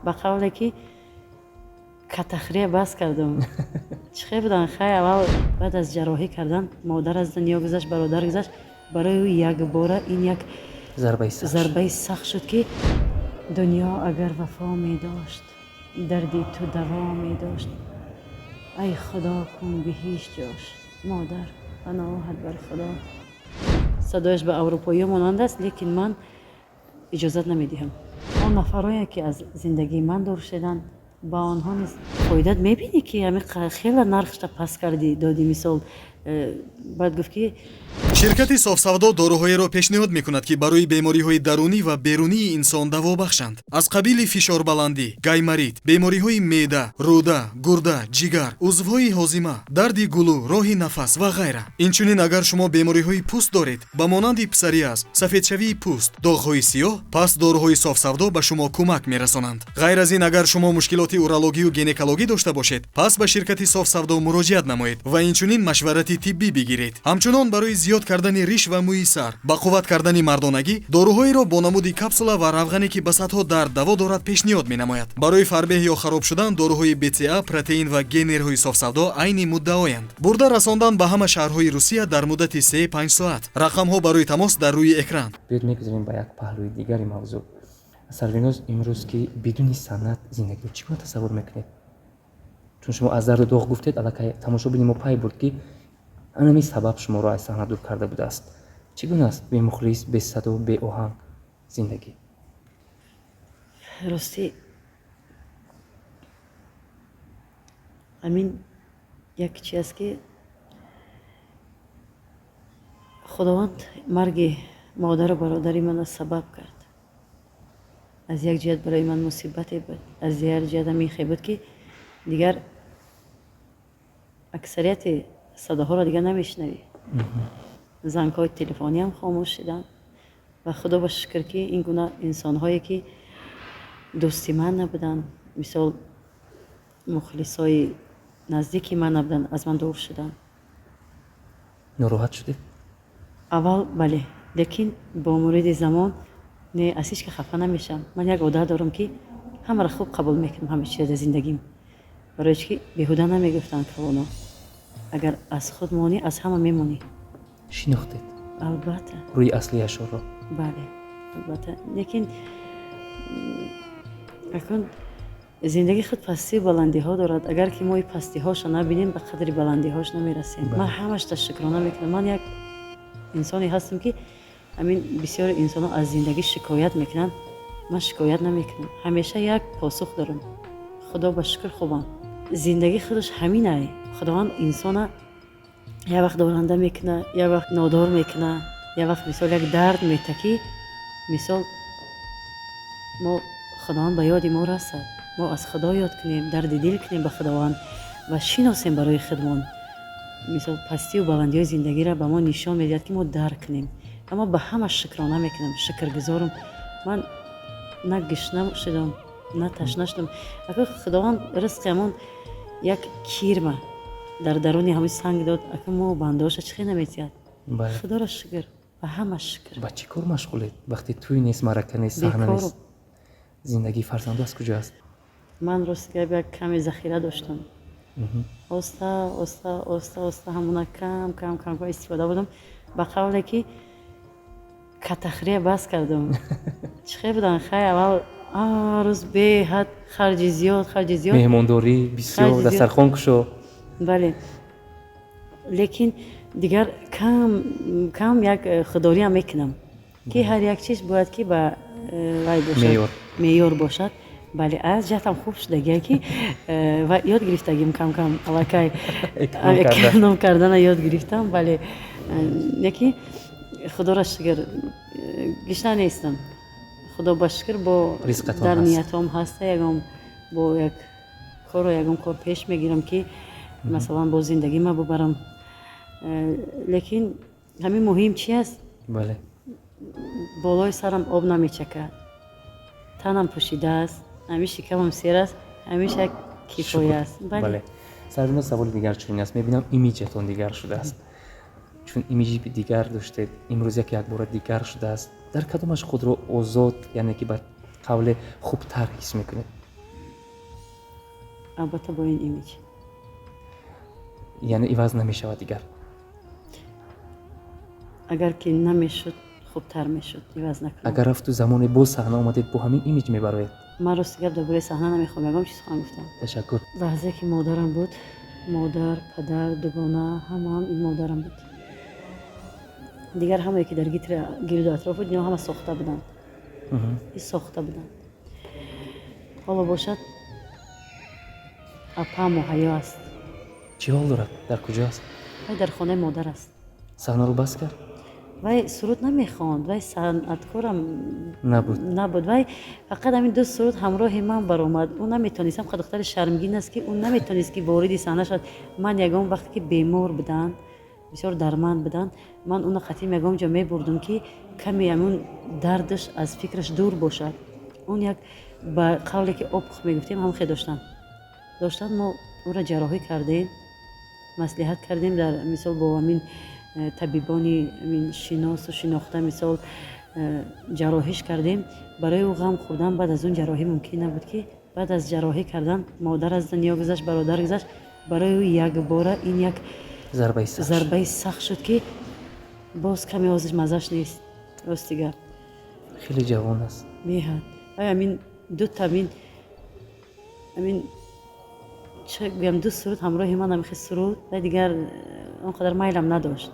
Ба қавле ки катахрия бас кардам. Чӣ хел будан? Хай, аввал баъд аз ҷарроҳӣ кардан модар аз дунё гузашт, бародар гузашт. Барои ӯ якбора ин як зарбаи сахт шуд, ки дунё агар вафо медошт, дарди ту даво медошт. Ай худо, кун биҳишт ҷош, модар, паноҳат бар худо. Садояш ба аврупоиё монанд аст, лекин ман иҷозат намедиҳам. Он нафарое ки аз зиндагии ман дур шуданд, ба онҳо низ фоидат мебинӣ, ки ҳами хела нархша паст кардӣ, додӣ. Мисол, баъд гуфт ки Ширкати Софсавдо доруҳоеро пешниҳод мекунад, ки барои бемориҳои дарунӣ ва берунии инсон даво бахшанд, аз қабили фишорбаландӣ, гайморит, бемориҳои меъда, рӯда, гурда, ҷигар, узвҳои ҳозима, дарди гулӯ, роҳи нафас ва ғайра. Инчунин, агар шумо бемориҳои пӯст доред, ба монанди псориаз, сафедшавии пӯст, доғҳои сиёҳ, пас доруҳои Софсавдо ба шумо кӯмак мерасонанд. Ғайр аз ин, агар шумо мушкилоти урологию гинекологӣ дошта бошед, пас ба ширкати Софсавдо муроҷиат намоед ва инчунин машварати тиббӣ бигиред. Ҳамчунон, барои зиёд кардани риш ва мӯи сар, ба қувват кардани мардонагӣ доруҳоеро бо намуди капсула ва равғане, ки ба садҳо дард даво дорад, пешниҳод менамояд. Барои фарбеҳ ё хароб шудан доруҳои БЦА, протеин ва генерҳои Софсавдо айни муддаоянд. Бурда расондан ба ҳама шаҳрҳои Русия дар муддати 3-5 соат. Рақамҳо барои тамос дар рӯи экран. Биёед, мегузарем ба як паҳлӯи дигари мавзӯъ. Сарвиноз, имрӯз ки бидуни санъат зиндагиро чӣ гуна тасаввур мекунед? Чун шумо аз дарду доғ гуфтед, аллакай тамошобини мо пай бурд, ки анами сабаб шуморо аз саҳна дур карда будааст. Чӣ гуна аст бемухлис, бесадо, беоҳанг зиндагӣ? Ростӣ, ҳамин як чи аст, ки Худованд марги модару бародари мана сабаб кард. Аз як ҷиҳат барои ман мусибате буд, аз дигар ҷиҳат ҳамин хел буд, ки дигар аксарияти садоҳоро дигар намешунавӣ. Зангҳои телефониам хомӯш шуданд ва худо ба шукр, ки ин гуна инсонҳое ки дӯсти ман набуданд, мисол, мухлисои наздики ман набуданд, аз ман дур шуданд. Нороҳат шудед? Аввал бале, лекин бо муриди замон не, аз ҳеҷ ка хафа намешавам. Ман як одат дорам, ки ҳамаро хуб қабул мекунам, ҳама чиза дар зиндагим. Барои чӣ ки беҳуда намегуфтанд калоно: агар аз худ монӣ, аз ҳама мемонӣ. Шинохтед? Албатта. Рӯи аслиашонро? Бале, албатта. Лекин акун зиндагӣ худ пастию баландиҳо дорад. Агар ки мо пастиҳошо набинем, ба қадри баландиҳош намерасем. Ман ҳамашта шукрона мекунам. Ман як инсоне ҳастам, ки ҳамин бисёри инсонҳо аз зиндагӣ шикоят мекунанд, ман шикоят намекунам. Ҳамеша як посух дорам: худо ба шукр, хубам. Зиндагӣ худаш ҳаминай. Худованд инсона як вақт доранда мекуна, як вақт нодор мекуна, як вақт, мисол, як дард мета, ки мисол мо Худованд ба ёди мо расад, мо аз Худо ёд кунем, дарди дил кунем ба Худованд ва шиносем барои худмон. Мисол, пастию баландиҳои зиндагиро ба мо нишон медиҳад, ки мо дарк кунем. Аммо ба ҳама шукрона мекунам, шукргузорам. Ман на гушна шудам, на ташна шудам. Ака, Худованд ризқи ҳамон як кирма дар даруни ҳамин санг дод, ака, мо бандаоша чӣ хел наметиҳад? Худоро шукр, ба ҳама шукр. Ба чӣ кор машғулед, вақте тӯй нест, маърака нест, саҳна нест? Зиндагии фарзандо аз куҷо аст? Ман, рости гап, як каме захира доштам. Оста оста, оста оста ҳамона кам кам кам кам истифода будам. Ба қавле ки катахрия бас кардам. Чӣ хел будан? Хай, аввал рӯз беҳад харҷи зиёд, харҷи зиёд. Меҳмондорӣ бисёр, дастархон кушо. Бале, лекин дигар кам кам як худориам мекунам, ки ҳар як чиз бояд ки ба вай бошад, меъёр бошад. Бале, аз ҷиҳатам хуб шудагия, ки ва ёд гирифтагим кам кам, аллакай эконом кардана ёд гирифтам. Бале, яки худоро шукр, гишна нестам, худо ба шукр, бо дар ниятҳом ҳаста. Ягон бо як корро, ягон кор пеш мегирам, ки масалан бо зиндагима бубарам. Лекин ҳамин муҳим чи аст? Бале. Болои сарам об намечакад, танам пӯшидааст, ҳамин шикамам сер аст, ҳамеша кифоя аст. Бале, Сарвиноз, саволи дигар чунин аст. Мебинам, имиҷатон дигар шудааст. Чун имиҷи дигар доштед, имрӯз як якбора дигар шудааст. Дар кадомаш худро озод, яъне ки ба қавле хубтар ҳис мекунед? Албатта, бо ин имиҷ. Яъне иваз намешавад дигар? Агар ки намешуд, хубтар мешуд, иваз накунам. Агар рафту замоне боз саҳна омадед, бо ҳамин имиҷ мебароед? Ман, рости гап, дар бораи саҳна намехоҳам ягон чиз хоҳам гуфтам. Ташаккур. Лаҳзае ки модарам буд, модар, падар, дугона, ҳамаам ин модарам буд. Дигар ҳамае ки дар гирду атроф буд, ино ҳама сохта буданд, сохта буданд. Ҳоло бошад, апа муҳайё аст. Чӣ ҳол дорад, дар куҷо аст? Вай дар хонаи модар аст. Саҳнаро бас кард? Вай суруд намехонд, вай санъаткорам набуд. Набуд. Вай фақат ҳамин ду суруд ҳамроҳи ман баромад. Ӯ наметонист, ҳам духтари шармгин аст, ки ӯ наметонист, ки вориди саҳна шавад. Ман ягон вақте ки бемор буданд, бисёр дарманд буданд, ман ӯна қатъим ягон ҷо мебурдум, ки каме ҳамун дардаш аз фикраш дур бошад. Он як, ба қавле ки опух мегуфтем, ҳам хе доштанд. Мо ӯро ҷарроҳӣ кардем, маслиҳат кардем, дар мисол бо ҳамин табибони ҳамин шиносу шинохта, мисол, ҷарроҳиш кардем. Барои ӯ ғам хӯрдан баъд аз он ҷарроҳӣ мумкин набуд, ки баъд аз ҷарроҳӣ кардан модар аз дунё гузашт, бародар гузашт. Барои ӯ якбора ин як зарбаи сахт шуд, ки боз каме ҳозир маззаш нест, рости гап. Хеле ҷавон аст. Беҳад. Ай ҳамин дута, ҳамин чӣ гӯям, ду суруд ҳамроҳи ман, ҳамихе суруд ва дигар он қадар майлам надошт.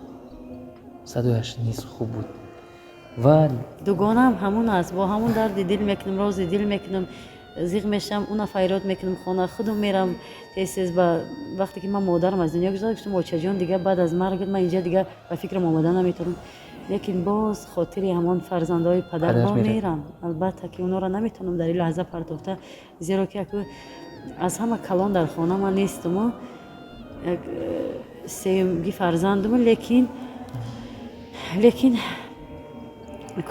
Садояш низ хуб буд ва Дугонаам ҳамун аст. Бо ҳамун дарди дил мекунам, рози дил мекунам, зиғ мешавам, уна файрод мекунам, хона худум мерам тез тез. Ба вақте ки ман модарам аз дунё гузашт, гуфтам: «Очаҷон, дигар баъд аз маргат ман инҷа дигар ба фикрам омада наметавонам». Лекин боз хотири ҳамон фарзандҳои падар бо мерам, албатта, ки онҳоро наметавонам дар ин лаҳза партофта, зеро ки аку аз ҳама калон дар хона ман нестуму як сеюмги фарзандуму, лекин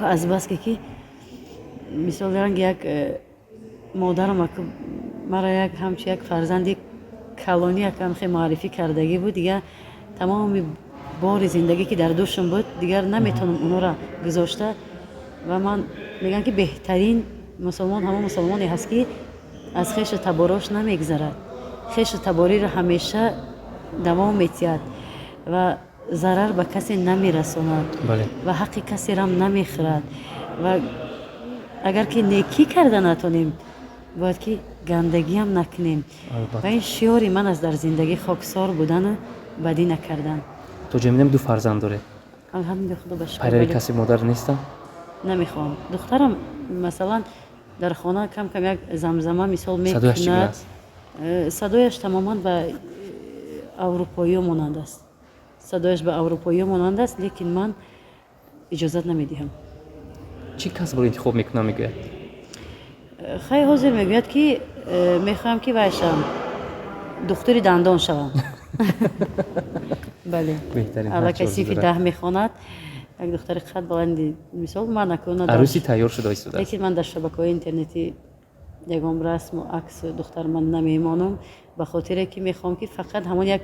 азбаске ки мисол ранги як модарам аку мара як ҳамчу як фарзанди калонӣ якам хе муаррифӣ кардагӣ буд, дигар тамоми бори зиндагӣ ки дар дӯшам буд, дигар наметавонам онҳоро гузошта. Ва ман мегӯям, ки беҳтарин мусулмон ҳамон мусулмоне ҳаст, ки аз хешу таборош намегзарад, хешу табориро ҳамеша давом метиҳад ва зарар ба касе намерасонад ва ҳаққи касерам намехӯрад. Ва агар ки некӣ карда натонем, бояд ки гандагиам накунем. Ва ин шиёри ман аст дар зиндагӣ: хоксор будану бадӣ накардан. То ҷое медонам, ду фарзанд доред. Алҳамдулилла, худо ба шукр. Пайрави каси модар нестам? Намехоҳам. Духтарам, масалан, дар хона кам кам як замзама, мисол, мекунад. Садояш тамоман ба аврупоиё монанд аст, садояш ба аврупоиё монанд аст, лекин ман иҷозат намедиҳам. Чӣ касбро интихоб мекунам, мегӯяд? Хай, ҳозир мегӯяд, ки мехоҳам, ки вай шавам, духтури дандон шавам. Бале, аллакай синфи 10 мехонад. Як духтари қад баланди, мисол, ман акуна. Арӯси тайёр шуда истодааст. Лекин ман дар шабакаҳои интернетӣ ягон расму аксу духтар ман намемонам, ба хотире ки мехоҳам, ки фақат ҳамон як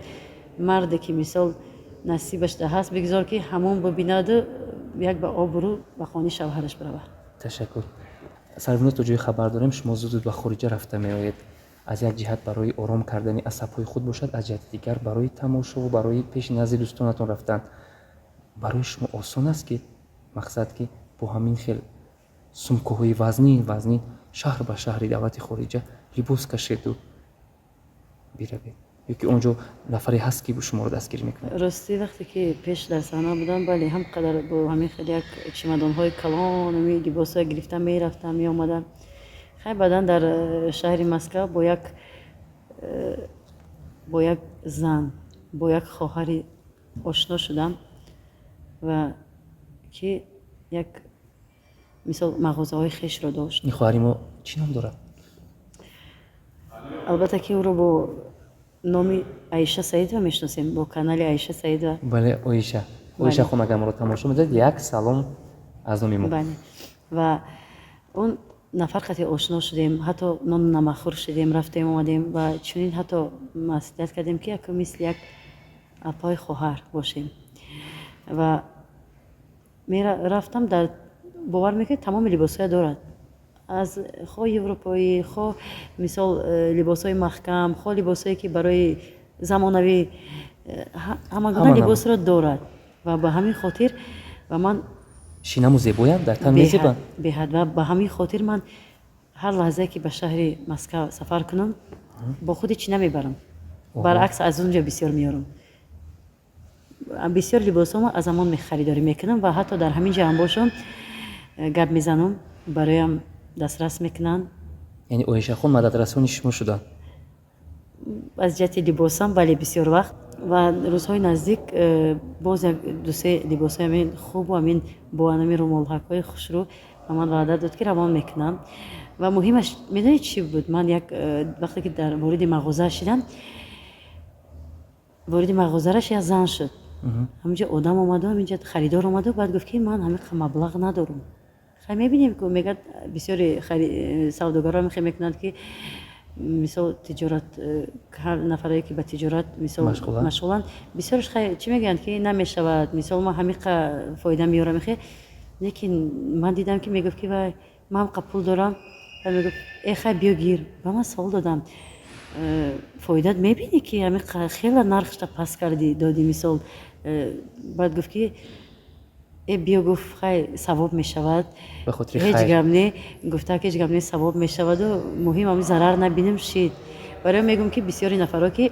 марде, ки мисол насибаш ҳаст, бигзор, ки ҳамон бибинаду як ба обрӯ ба хонаи шавҳараш биравад. Ташаккур, Сарвиноз. То ҷое хабар дорем, шумо зуд зуд ба хориҷа рафта меоед. Аз як ҷиҳат барои ором кардани асабҳои худ бошад, аз ҷиҳати дигар барои тамошо, барои пеши назди дӯстонатон рафтан. Барои шумо осон аст, ки мақсад, ки бо ҳамин хел сумкаҳои вазнин вазнин шаҳр ба шаҳри давлати хориҷа либос кашеду биравед, ё ки он ҷо нафаре ҳаст, ки шуморо дастгирӣ мекунад? Ростӣ, вақте ки пеш дар саҳна будам, бале, ҳам қадар бо ҳамин хел як чемодонҳои калон либосҳое гирифта мерафтам, меомадам. Хай, баъдан дар шаҳри Москва бо як зан, бо як хоҳари ошно шудам ва ки як, мисол, мағозаҳои хешро дошт. Ин хоҳари мо чӣ ном дорад? Албатта, ки ӯро бо номи Аиша Саидова мешиносем, бо канали Аиша Саидова. Бале, Оиша, Оиша хон, агар моро тамошо медиҳад, як салом аз номи мо. Бале, ва он нафар қати ошно шудем, ҳатто нону намакхӯр шудем, рафтем, омадем ва чунин ҳатто маслиҳат кардем, ки яко мисли як апои хоҳар бошем. Ва рафтам, дар бовар мекунед, тамоми либосҳоя дорад. Аз хо европоӣ, хо мисол либосҳои маҳкам, хо либосҳое, ки барои замонавӣ, ҳамагуна либосро дорад. Ва ба ҳамин хотир ва ман Шинаму зебоянд, дар тан мезебанд. Беҳад. Ва ба ҳамин хотир ман ҳар лаҳзае, ки ба шаҳри Москав сафар кунам, бо худи чӣ намебарам, баръакс, аз он ҷо бисёр меорам. Бисёр либосҳомо аз ҳамон мехаридорӣ мекунам ва ҳатто дар ҳамин ҷо ҳам бошам, гап мезанам, бароям дастрас мекунанд. Яъне Оишахон мададрасони шумо шуданд? Аз ҷиҳати либосам, бале, бисёр вақт. Ва рӯзҳои наздик боз як дусе либосҳои ҳамин хубу ҳамин бо ҳамин румолҳакҳои хушрӯ ба ман ваъда дод, ки равон мекунам. Ва муҳимаш, медонед, чӣ буд? Ман як вақте ки дар вориди мағоза шидам, вориди мағозараш як зан шуд. Ҳаминҷо одам омаду, ҳаминҷо харидор омаду, баъд гуфт, ки ман ҳамин маблағ надорам. Хай, мебинем, ки мегӯяд, бисёри савдогарро мехе мекунанд, ки мисол тиҷорат, ҳар нафарое, ки ба тиҷорат мисол машғуланд, бисёрш, хай, чӣ мегӯянд, ки намешавад, мисол ман ҳамиқа фоида меорам, мехе. Лекин ман дидам, ки мегуфт, ки вай, ман ҳамқа пул дорам. Мегуфт: «Э, хай, биё, гир». Ба ман савол додам: «Фоидат мебинӣ, ки ҳамиқа хела нархшта паст кардӣ, додӣ?» Мисол, баъд гуфт, ки э, биё, гуфт, хай, савоб мешавад, ҳеҷ гап не. Гуфта, ки ҳеҷ гап не, савоб мешаваду муҳим ҳамин зарар набинем шид. Барои мегӯм, ки бисёри нафаро, ки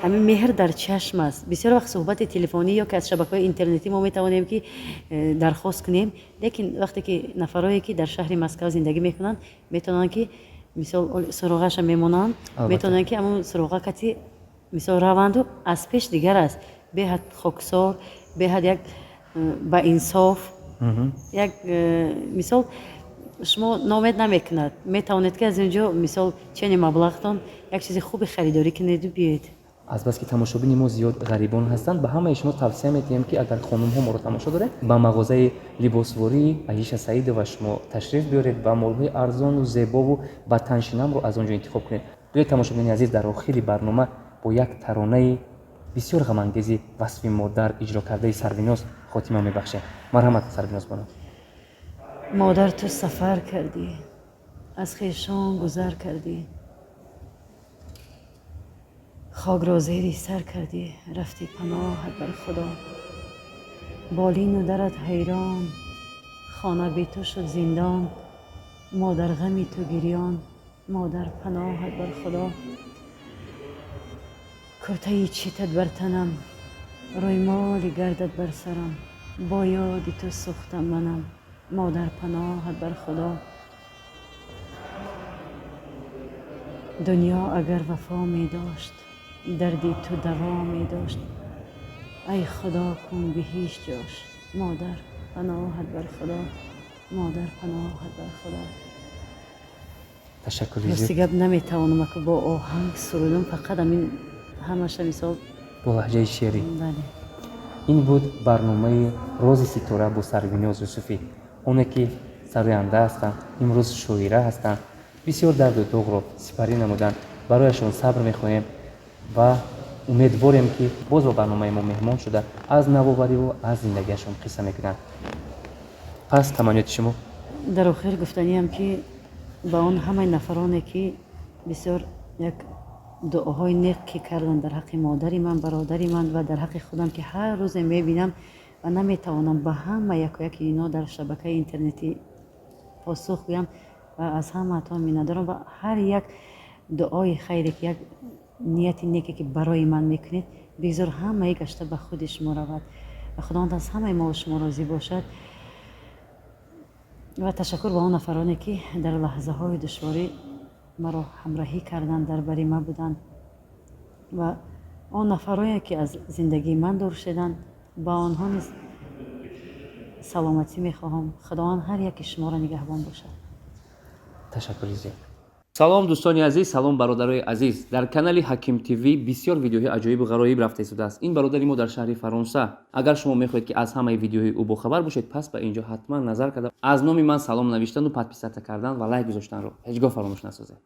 ҳамин меҳр дар чашм аст. Бисёр вақт суҳбати телефонӣ ё ки аз шабакаҳои интернетӣ мо метавонем, ки дархост кунем, лекин вақте ки нафарое, ки дар шаҳри Москав зиндагӣ мекунанд, метавонанд, ки мисол суроғаша мемонанд, метавонанд, ки ҳамон суроға кати мисол раванду, аз пеш дигар аст. Беҳад хоксор, беҳад як ба инсоф, як мисол шумо ноумед намекунад. Метавонед, ки аз ин ҷо мисол чени маблағтон як чизи хуби харидорӣ кунеду биёед. Азбаски тамошобини мо зиёд ғарибон ҳастанд, ба ҳамаи шумо тавсия медиҳем, ки агар хонумҳо моро тамошо доред, ба мағозаи либосвории Аиша Саидова шумо ташриф биёред ва молҳои арзону зебову ба таншинамро аз он ҷо интихоб кунед. Биёед, тамошобини азиз, дар охири барнома бо як таронаи бисёр ғамангези васфи модар иҷро кардаи Сарвиноз хотима мебахшем. Марҳамат, Сарвиноз бону. Модар, ту сафар кардӣ, аз хешон гузар кардӣ, хокро зери сар кардӣ, рафтӣ, паноҳат бар Худо. Болину дарат ҳайрон, хона бе ту шуд зиндон, модар, ғами ту гирён, модар, паноҳат бар Худо. Куртаи читат бар танам, рӯймоли гардат бар сарам, бо ёди ту сӯхтам манам, модар, паноҳат бар Худо. Дунё агар вафо медошт, дарди ту даво медошт, ай Худо, кун биҳишт ҷош, модар, паноҳат бар Худо, модар, паноҳат бар Худо. Ташаккури. Рости гап, наметавонам ака бо оҳанг сурудам, фақат ҳамин ҳамаша мисол. Бо лаҳҷаи шеърӣ. Бале. Ин буд барномаи «Рози ситора» бо Сарвиноз Юсуфӣ, оне ки сароянда ҳастанд, имрӯз шоира ҳастанд, бисёр дарду доғро сипарӣ намуданд. Барояшон сабр мехоҳем ва умедворем, ки боз ба барномаи мо меҳмон шуда, аз навовариву аз зиндагиашон қисса мекунанд. Пас таманниёти шумо? Дар охир гуфтаниам, ки ба он ҳамаи нафароне, ки бисёр як дуоҳои нек ки карданд дар ҳаққи модари ман, бародари ман ва дар ҳаққи худам, ки ҳар рӯзе мебинам ва наметавонам ба ҳама якояки ино дар шабакаи интернетӣ посух гӯям, ва аз ҳамаатон миннатдорам. Ва ҳар як дуои хайре, ки як нияти неке, ки барои ман мекунед, бигзор ҳамаи гашта ба худи шумо равад ва Худованд аз ҳамаи мо шумо розӣ бошад. Ва ташаккур ба он нафароне, ки дар лаҳзаҳои душворӣ маро ҳамроҳӣ карданд, дар бари ман буданд, ва он нафарое, ки аз зиндагии ман дур шуданд, ба онҳо низ саломатӣ мехоҳам. Худованд ҳар яки шуморо нигаҳбон бошад. Ташаккури зиёд. Салом, дӯстони азиз, салом, бародарои азиз. Дар канали Ҳаким ТВ бисёр видеоҳои аҷоибу ғароиб рафта истодааст. Ин бародари мо дар шаҳри Фаронса. Агар шумо мехоҳед, ки аз ҳамаи видеоҳои ӯ бохабар бошед, пас ба ин ҷо ҳатман назар карда, аз номи ман салом навиштану подписаться кардан ва лайк гузоштанро ҳеҷ гоҳ фаромӯш насозед.